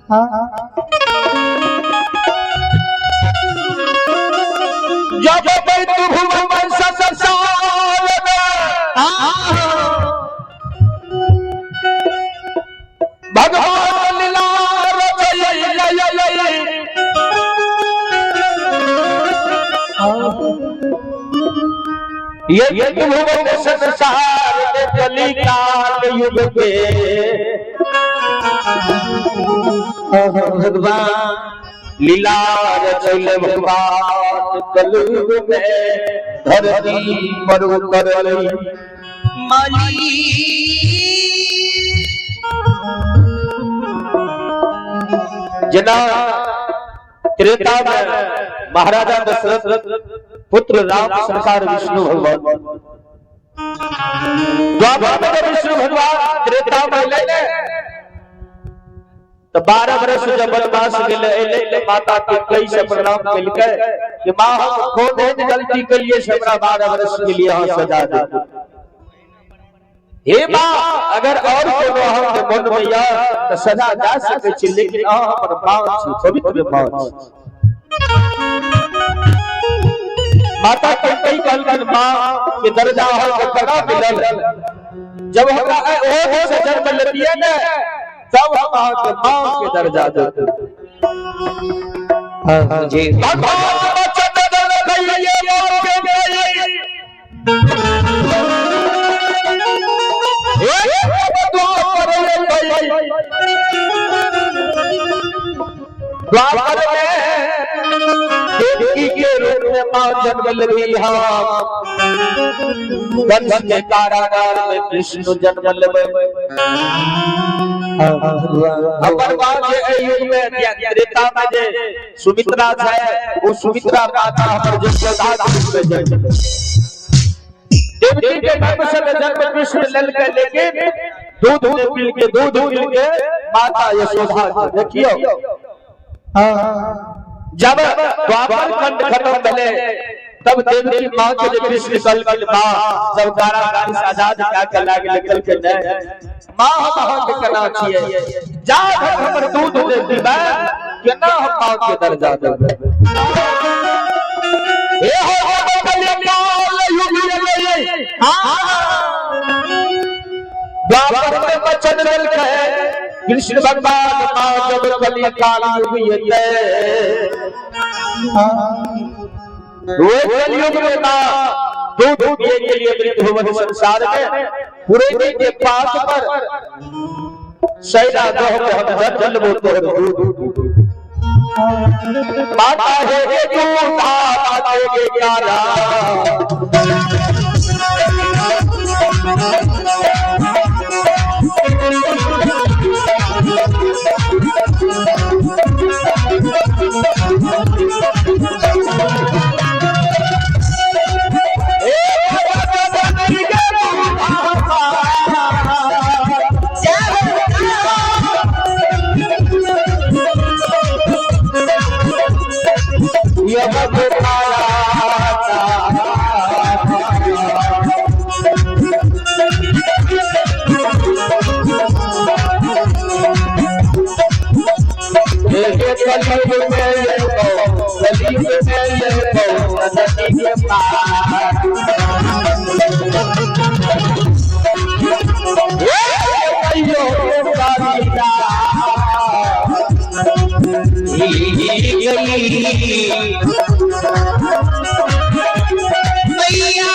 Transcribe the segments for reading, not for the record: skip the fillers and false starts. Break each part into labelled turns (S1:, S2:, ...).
S1: जब भुवन संसार में भगवान लीला रचई, ये भुवन संसार में कली काल युग के भगवान लीला रचल, भगवान कलयुग में धरती पर उतरल
S2: माली।
S1: जेना त्रेता में महाराजा दशरथ पुत्र राम संसार विष्णु भगवान, द्वापर में विष्णु भगवान, त्रेता में अयलै ने तऽ 12 बरस जब वनवास गेलै, अयलै तऽ माता के कई से प्रणाम केलकै कि माँ, हम कोन एहन गलती केलियै से हमरा 12 बरस के लिए अहाँ सजा दे। हे माँ, अगर और कोनो अहाँके मन में यऽ तऽ सजा जा सकै छी, लेकिन अहाँ हमर माँ छी, पवित्र माँ छी। माता कैकेयी कहलखिन, माँ के दर्जा अहाँके केना मिलल? जब हमरा ओहो से जन्म लेतियै ने, तब हम अहाँके माँ के दर्जा देते।
S2: जी।
S1: भगवान वचन रखइए माँ के गई। एक द्वापर गई, द्वापर में देवकी के रूप में माँ जन्म लेबी हम, कंस के कारागार में कृष्ण जन्म लेबै। हमर माँ जे एहि युग में त्रेता में जे सुमित्रा छै, ओ सुमित्रा माता हमर यशोदा के रूप में जन्म लेबै। देवकी के गर्भ से तऽ जन्म कृष्ण लेलकै, लेकिन दूध नहि पीलकै, दूध पीलकै माता यशोदा के। देखियौ, जब द्वापर खंड खत्म भेलै, तब देवकी माँ के जे कृष्ण कहलखिन, माँ, जब कारागार से आजाद कए के लाग कहलकै, नहि माँ, हम अहाँके केना छियै? जा धरि हमर दूध नहि पीबै, केना हम माँ के दर्जा देबै? हे हो कलिकाल युग एलै, द्वापर में वचन देलकै कृष्ण भगवान, माँ, जब कलिकाल युग एतै, वो कलयुग में माँ दूध पिए के लिए मृत्यु संसार में पुरेनी के पात पर सैरा दह के हम जन्म लेबो तोहर दूध। माता हे के दूधा, माता के प्यारा। कलयुग में ये कलयुग में ये नदी के पार ए कहियो
S2: गई मैया।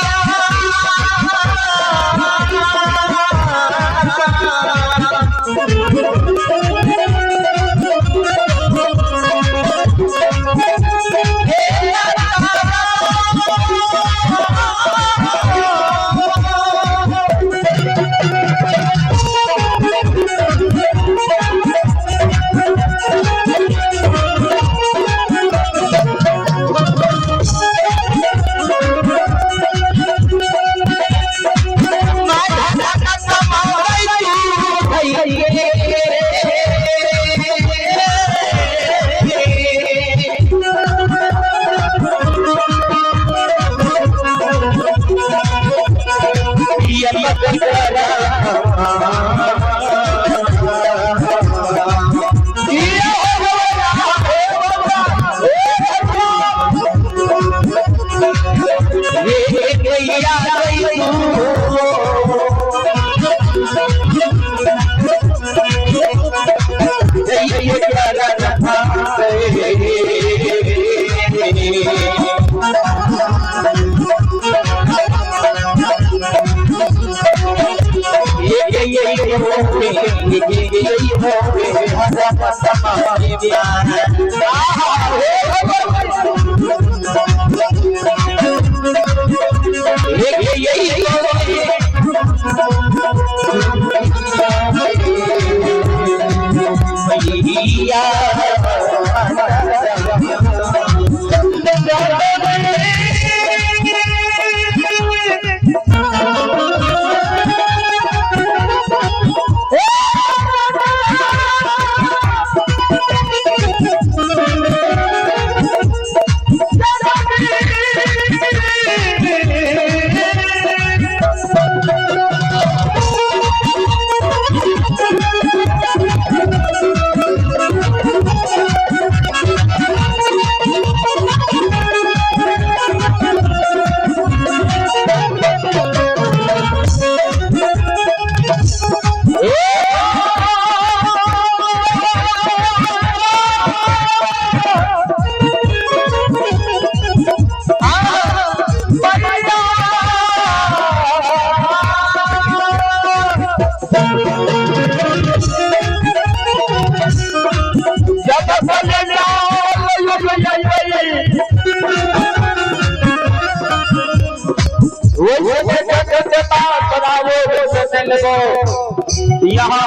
S1: यहाँ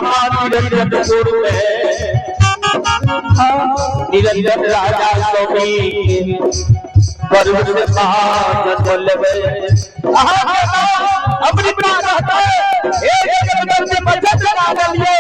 S1: निरंजनपुर में निरंजन राजा स्वामी गर्भ से महाजन्म लेवे। अमृत रहता है एक जगत में बचत लगा लिए।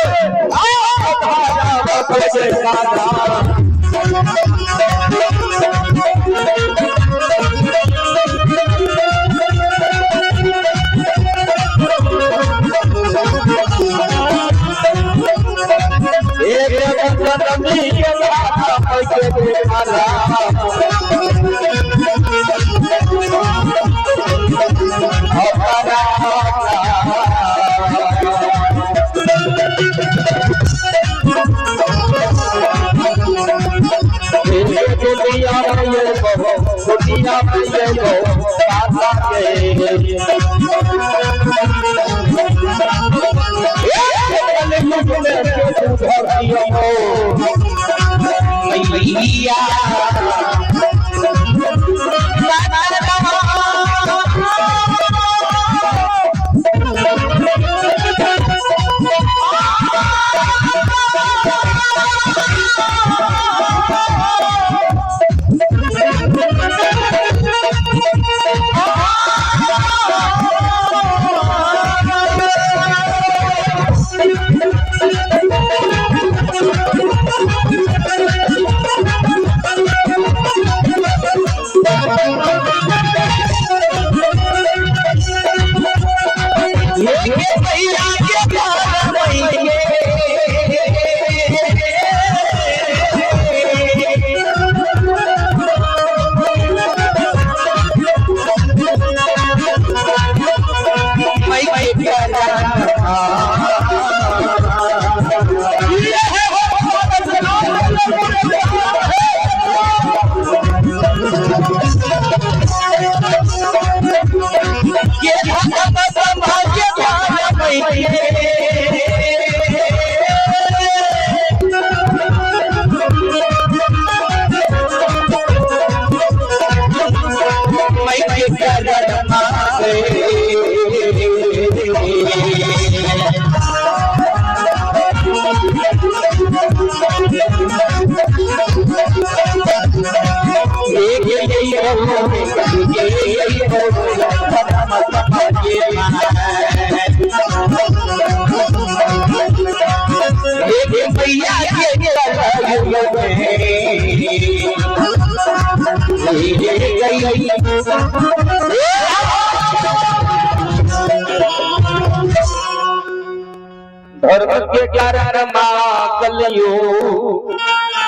S1: धर्म के कारण माँ कलयुग,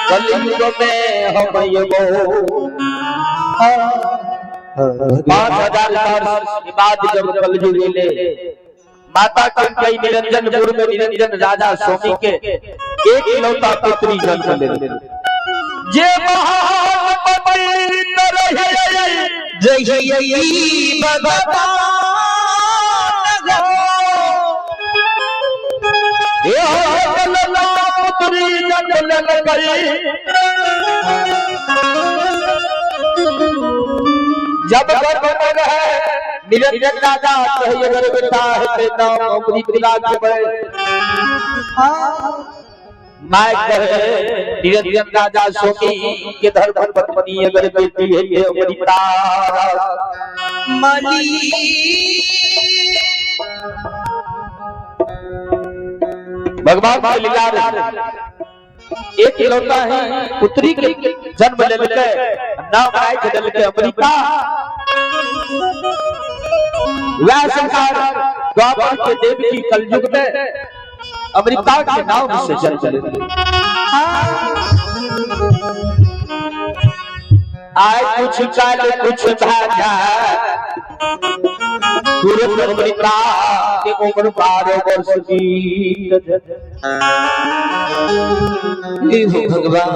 S1: कलयुग में हम युगो 5000 वर्ष के बाद जब कलयुग ले माता कई निरंजनपुर में निरंजन राजा स्वामी के एक इकलौता पुत्री जन्म ले जे महान पवित्र रहे
S2: जय जय भगवान।
S1: ए हो लला पुत्री जन्म लेलकै। जब गर्भ में रहे निरंजन राजा कहे अगर बेटा हेतै नाम अमृत राखबै। My कहे निरंजन राजा स्वामी के धर्म पत्नी अगर बेटी है अमृता। भगवान के लीला एक लौता है पुत्री के जन्म लेलकै, नाम राखि देलकै अमृता। वह संसार द्वापर के देव की कलयुग में अमृता के नाम से जन्म लेलकै। आय कुछ काल कुछ भागा तुरंत अमृता के उम्र 12 वर्ष बीत।
S2: भगवान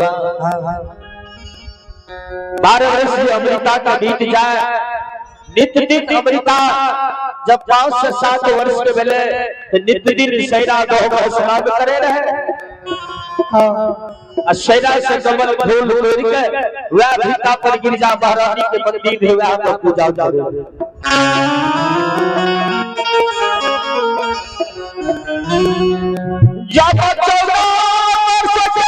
S1: 12 वर्ष की अमृता का बीत जाए। नित्य दिन अमृता जब 5 से 7 वर्ष के भेले तो नित्य दिन सैरा गह स्नान करे रहे। आ सैरा से कमल फूल तोड़ के वह भीता पर गिरजा महारानी के मंदिर में वह पर पूजा करे। जब 14 वर्ष के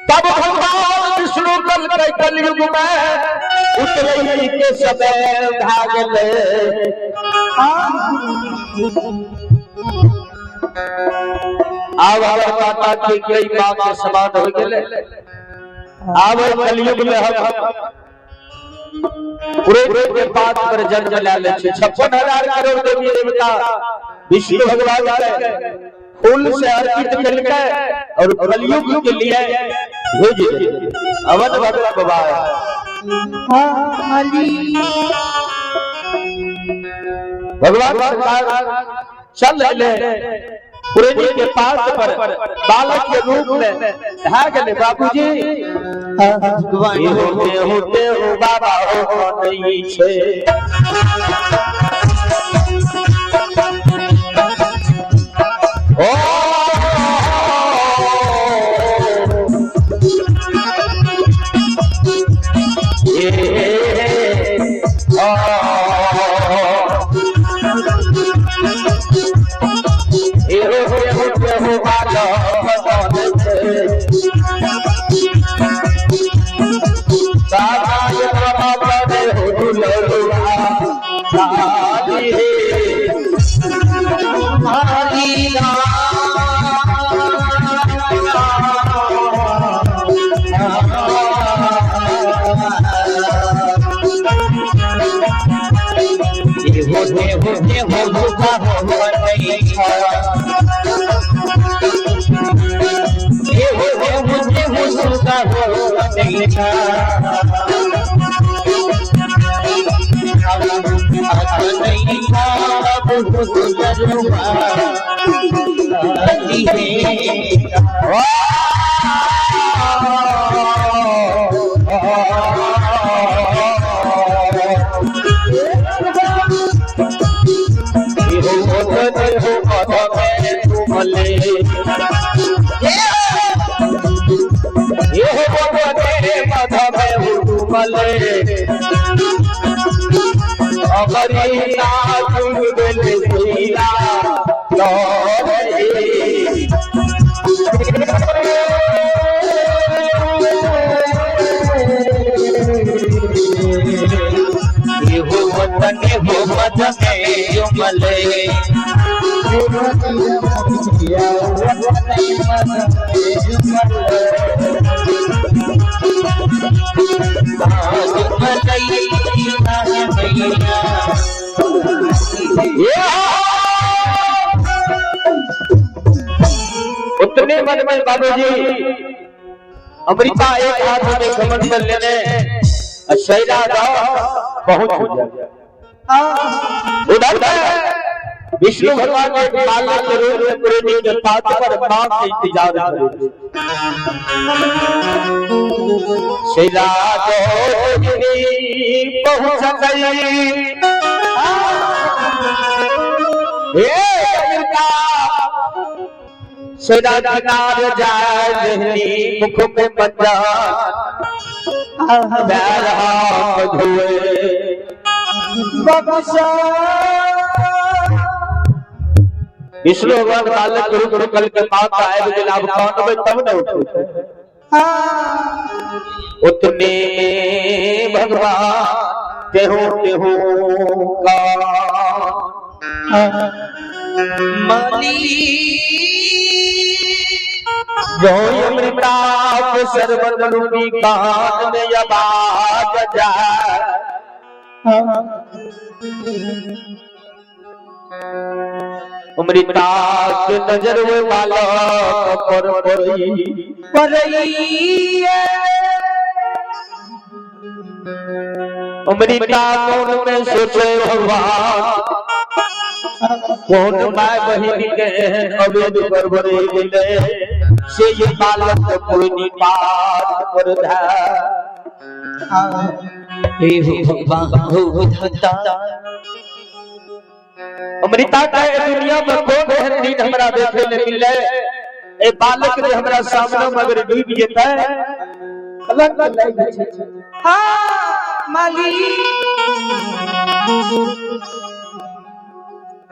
S1: तब भगवान विष्णु कल के कलयुग में उतरई के समय भागले। आब हमर माता के कई माँ के समान हो गेले। आब कलयुग में हम पूरे के पात पर जन्म ले ले छी। 56,000 करोड़ देवी देवता विष्णु भगवान के फूल से अर्पित करके और कलयुग के लिए भेज दे। अवध भगत बाबा भगवान सरकार चल ले पुरेनी के पास पर बालक के रूप में ढा गए। बाबूजी होते होते हो बाबा हो नहीं छे। ओ उतने मन में बाबूजी अमृता एक हाथ में कमंडल लेने शैला पहुंच गया। उधर विष्णु भगवान के बालक के रूप में पुरेणी के पात पर मां के इंतजार करे। शिला पहुंच गई हे सेना किनार जाए मुख में बंजा बैर हाथ धोए विष्णु भगवान बालक के रूप में कल के पास आए गेल, आब कानबै तब ने उठे। उतने भगवान तेहु तेहु का
S2: माली
S1: जो अमृताप सरबत रूपी कान में आवाज जाए। अमृताप नजर वो बालक पर पड़ी
S2: परैया
S1: अमृता कौन में सोचे भगवान कौन my बहिन के अवैध गड़बड़े गेले से ये बालक पुण्य पाप पर धा।
S2: हे भगवान हो विधाता।
S1: अमृता का दुनिया में कौन एहन दिन हमरा देखे ले मिले, ए बालक जे हमरा सामने मगर डूब जेतै कलंक लागि छै।
S2: हां माली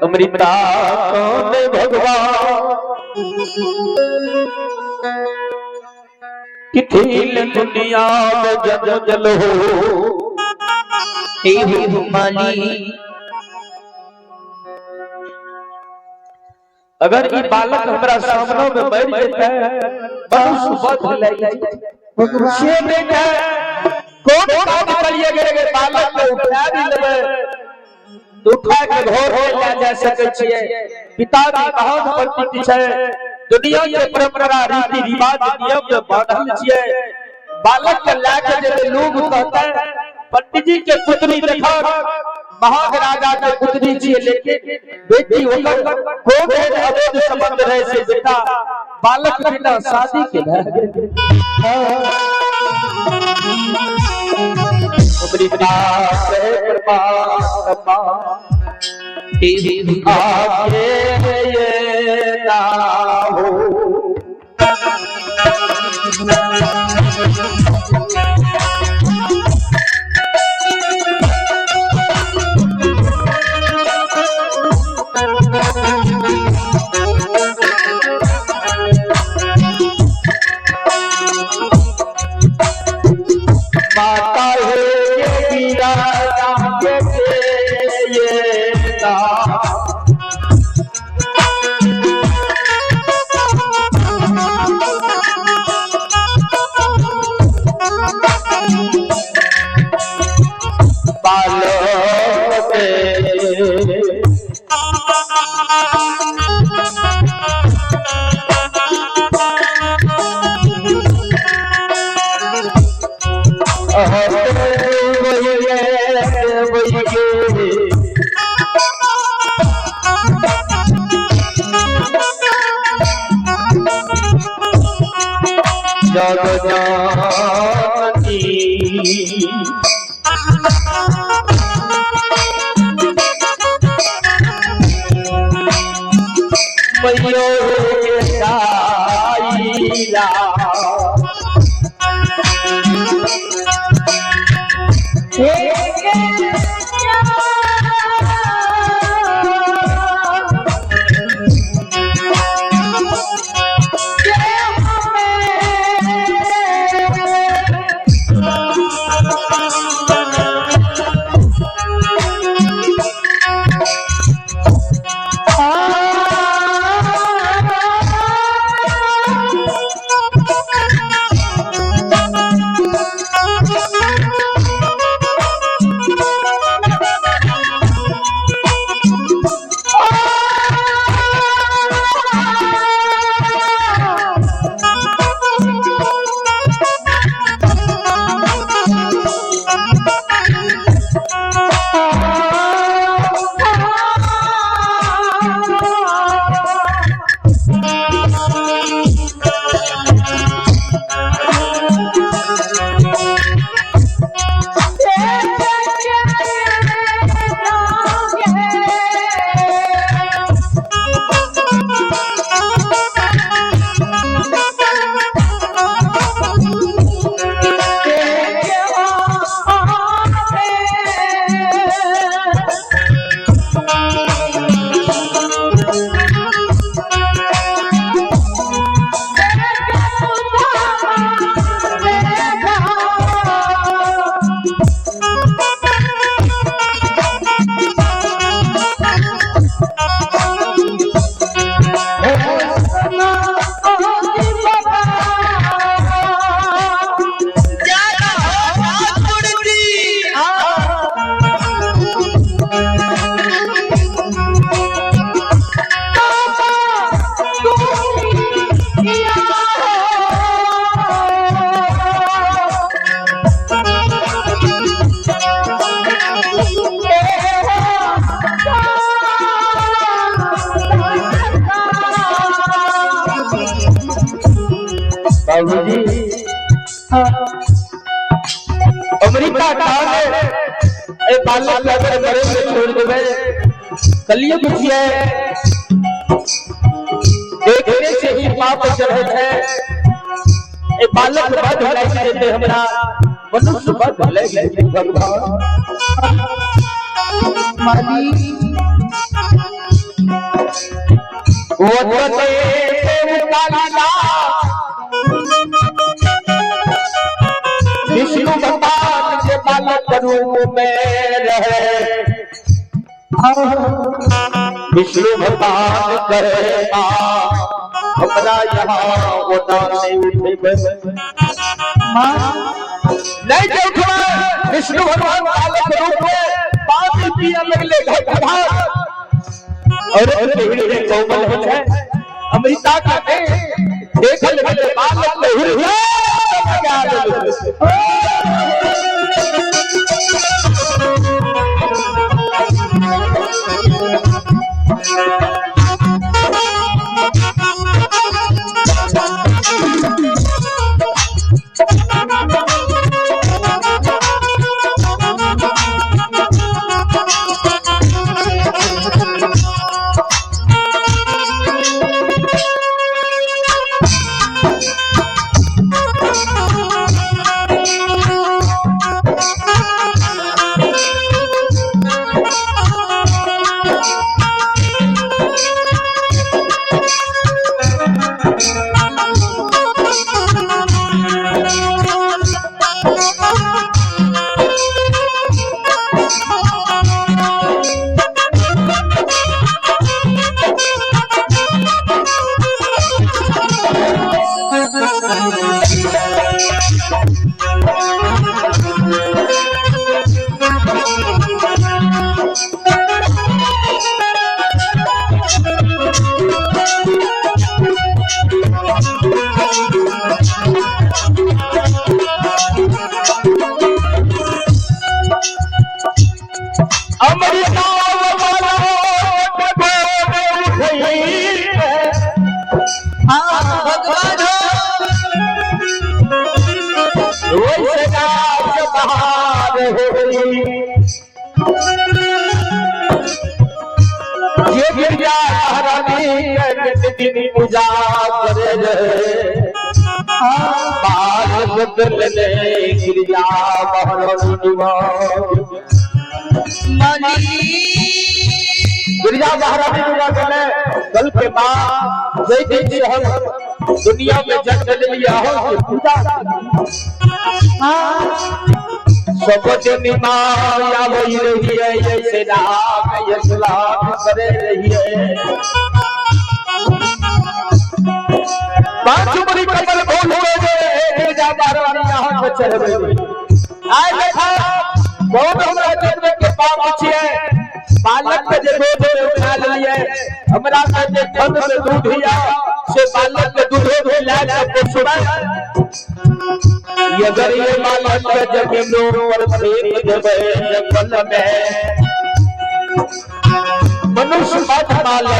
S1: अमृता कौन भगवान किथिल दुनिया में जग जल हो।
S2: हे माली
S1: अगर ई बालक हमरा सामने में मर जेतै मनुष्य बध लागि से बेटा कौन काज करिए गेल बालक के उठा भी लेबै तो उठा के घर में ले जा सकै छियै। पिता भी महान पंडित छै, दुनिया के परंपरा रीति रिवाज नियम में बांधल छियै। बालक के लए के जेबै लोग कहतै पंडित जी के पुत्री देखो महान राजा के पुत्री छियै, लेकिन बेटी ओकर कोन एहन अवैध संबंध रहे से बेटा बालक बिना शादी के भए गेल। अमृता के परमात्मा आगे ये ना हो। माता है ये पीरा के ये ना। बालक जग जानी मैयो साईला बालक अगर मरे से छोड़ देवे, कलयुग छियै, देखने से ही पाप चढ़े है। ए बालक बध लागि जेतै हमरा, मनुष्य बध लागि जेतै भगवान।
S2: मालिक
S1: वतते देवता विष्णु भगवान के बालक रूप में रहे, विष्णु भगवान कहे माँ हमरा यहाँ ओना नहीं उठेबै।
S2: माँ
S1: नहीं जे उठबै। विष्णु भगवान बालक रूप में पानी पिया लगले घट और हृदय कोमल हो छै, अमृता का देखल गेले बालक के हृदय लगा देलकै। अमृता वाला उठई
S2: हाँ भगवान हो।
S1: वैसे गाछ बहार होई। जे गिरजा महारानी के दिन पूजा करे रहे, बाल बदलने गिरजा महारानी
S2: मालिक
S1: गिरजा महारानी पूजा करे कल के बाद जय दिन से हम दुनिया में जन्म लिया हो के पूजा
S2: हाँ
S1: सब दिन माया वही रही है, जैसे राम यसलाम करे रही है। पांच उमरी कमल फूल हुए गिरजा महारानी यहाँ के चढ़ गई। आय देखा बहुत हमरा जन्म के पाप छियै, बालक के जे दूध उठा लेलियै, हमरा के जे ठंड से दूध हिया से बालक के दूध पिला के पोसबै। अगर ये बालक के जमीनों पर फेंक देबै जंगल में, मनुष्य मत माले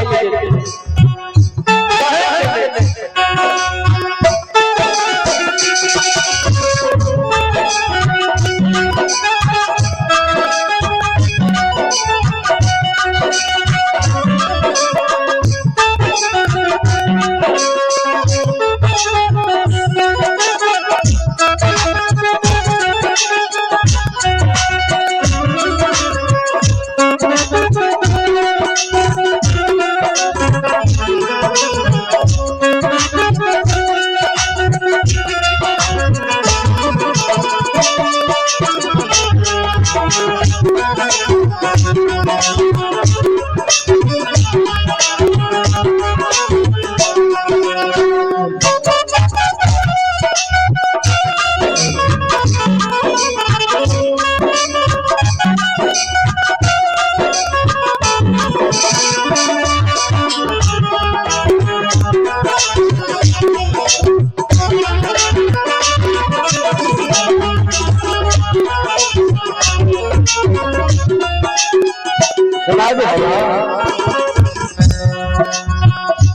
S1: सुना दे भगवान।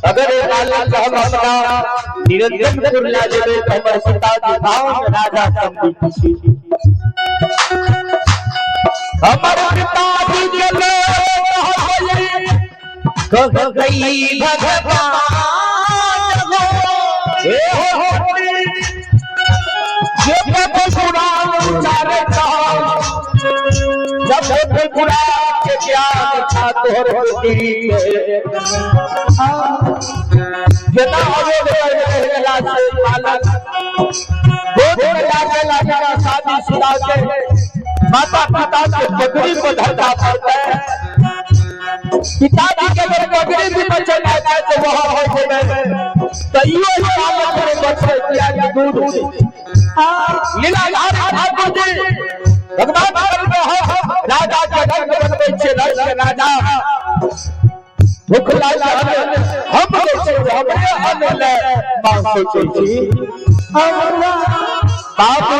S1: अगर ये बालक हम अपना निरंजन कुरला देवे तो हमर पिताजी गांव में राजा समझी। हमर पिताजी के
S2: गई भगवान हो।
S1: हे हो जे प्रभु कुरान उचारे जब प्रभु कुरान के ज्ञान था तोहर होती जेना अवोध रहला से बालक गोद में लागे लागे शादी शुदा के माता पिता के पगड़ी को धरना पड़ता है। पिताजी के अगर पगड़ी भी बचल जाए तो वह हो गए तैयो बालक के बचे किया कि दूध लीलाधार ठाकुर जी भगवान में हो राजा के रंग बनबै छै रंग के राजा भूख लागल हम जे छै हमरे अन्न ले मां सोचै छी बाबू